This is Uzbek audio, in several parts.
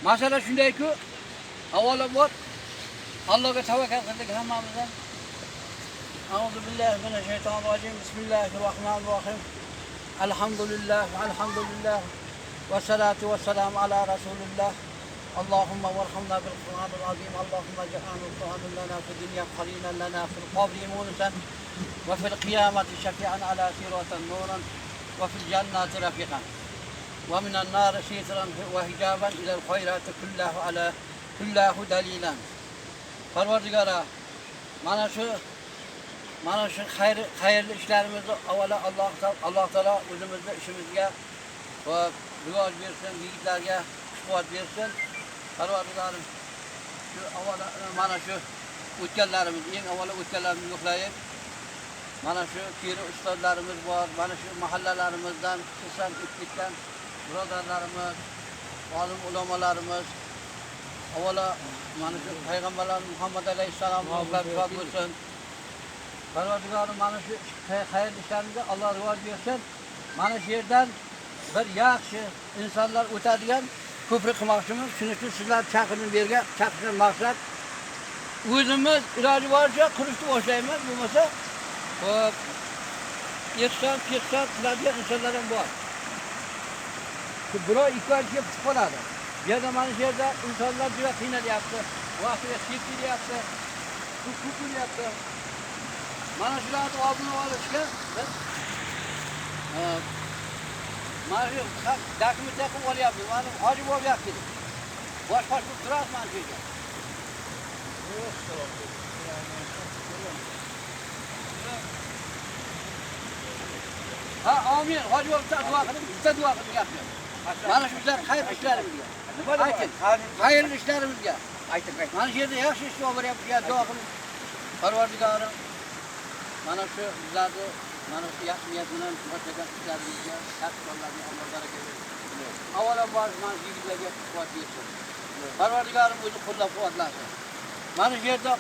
Masala shundayku, avvalo bor Allohga tavakkal qildik hammamiz ham. Auzu billahi minash-shaytonir rojim. Bismillahir rohmanir rohim. Alhamdulillah, alhamdulillah. Va salatu va salam ala rasulillah. Allohumma warhamna bil Qur'anil azim. Allohumma ij'alna Qur'anan lana fid dunya qarinan lana fil qabri munisan va fil qiyamati shafi'an ala siratan nuran va fil jannati rafiqan. Va minan nar sitran va hijaban ila al khayrati kullahu ala kullahu dalilan. Parvardigora, mana shu xayrli ishlarimizni avvalo Alloh taolo o'zimizni ishimizga va rivoj bersin, yigitlarga kuch-quvvat bersin. Parvardigorim, shu avvalo mana shu o'tganlarimiz, eng avvalo o'tganlarimizni yo'qlayib, mana shu piri ustozlarimiz bor, mana shu mahallalarimizdan xususan o'tib ketgan birodarlarimiz, olim ulamolarimiz, avvalo mana shu payg'ambarlar Muhammad alayhissalom ruhlari shod bo'lsin. Parvardigorim, mana shu xayrli ishlarimizga Alloh rivoj bersin. Mana shu yerdan bir yaxshi insonlar o'tadigan ko'prik qilmoqchimiz. Shuning uchun sizlar chaqirdim bu yerga. Chaqirishdan maqsad o'zimiz iloji boricha qurishni boshlaymiz, bo'lmasa hop ehson pehson qiladigan insonlar ham bor. Shu birov 2 oy kelib bitib qoladi. Bu yerda, mana shu yerda insonlar juda qiynalyapti. Vaqtida kelib kelyapti. Suv ko'pilyapti. Mana shularni oldini olishga biz mana shu dokumentlar qilib olyapmiz. Mana hoji bobo yoqqa keldik. Bosh qosh bo'lib turasiz mana shu yerga. Ha, amin. Hoji bobo bitta duo qiling, bitta duo qiling yaxshi. Mana shu bizlar xayr ishlarimizga. Ayting, xayrli ishlarimizga. Ayting, ayting. Mana shu yerda yaxshi ish bo'lyapti, duo qiling. Parvardigorim, mana shu bizlarni mana shu yaxshi niyat bilan boshlagan ishlarimizga, yaxshi yo'llarga Alloh baraka bersin. Avvalambor mana shu yigitlarga quvvat bersin. Parvardigorim o'zi qo'llab-quvvatlasin. Mana shu yerda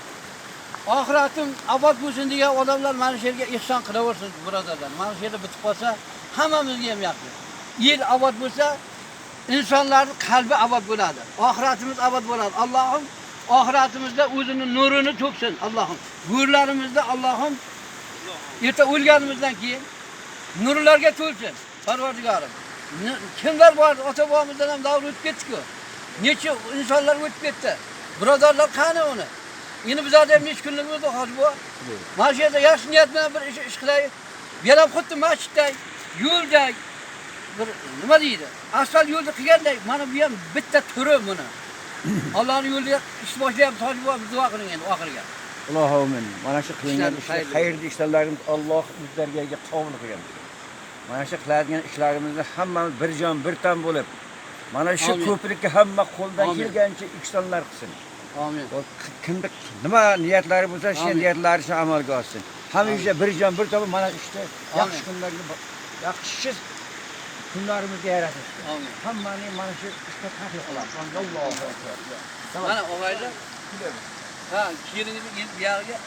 oxiratim obod bo'lsin degan odamlar mana shu yerga ihson qilaversin, birodarlar. Mana shu yerda bitib qolsa hammamizga ham yaxshi. Yer obod bo'lsa, insonlarning qalbi obod bo'ladi. Oxiratimiz obod bo'ladi. Allohim oxiratimizda o'zini nurini to'ksin, Allohim. Go'rlarimizda Allohim erta o'lganimizdan keyin nurlarga to'lsin, Parvardigorim. Kimlar bor, ota-bobomizdan ham davr o'tib ketdi-ku. Necha insonlar o'tib ketdi. Birodarlar qani uni? Endi bizlarda ham necha kunligimiz hoji bu. Mana shu yerda yaxshi niyat bilan bir ish qilaylik. Bu yer ham xuddi masjidday, yo'lday bir nima deydi? Asfalt yo'lni qilganday, mana bu ham bitta turi buni. Allohning yo'liga ish boshlayapmiz, hoji buva, duo qiling endi oxiriga. Ilohim, mana shu qilingan Ishlarimiz ishlar, xayrli. Xayrli ishlarimiz Alloh bizlarga qabul qilgan. Mana shu qiladigan ishlarimizni hammamiz bir jon, bir tan bo'lib, mana shu Amin. Ko'prikka hamma qo'ldan Amin. Kelgancha ihsonlar qilsin. Amin. Kimda nima niyatlari bo'lsa, shu Amin. niyatlari shu amalga oshsin. Hamisha bir jon, bir tan mana ishda yaxshi Amin. Kunlarga, yaxshi kunlarimizga yarasin. Amin. Hammani mana shu ishga tavfiq qilamiz. Allohu akbar. Mana og'aylar. Ha, keliningizni bu yog'iga.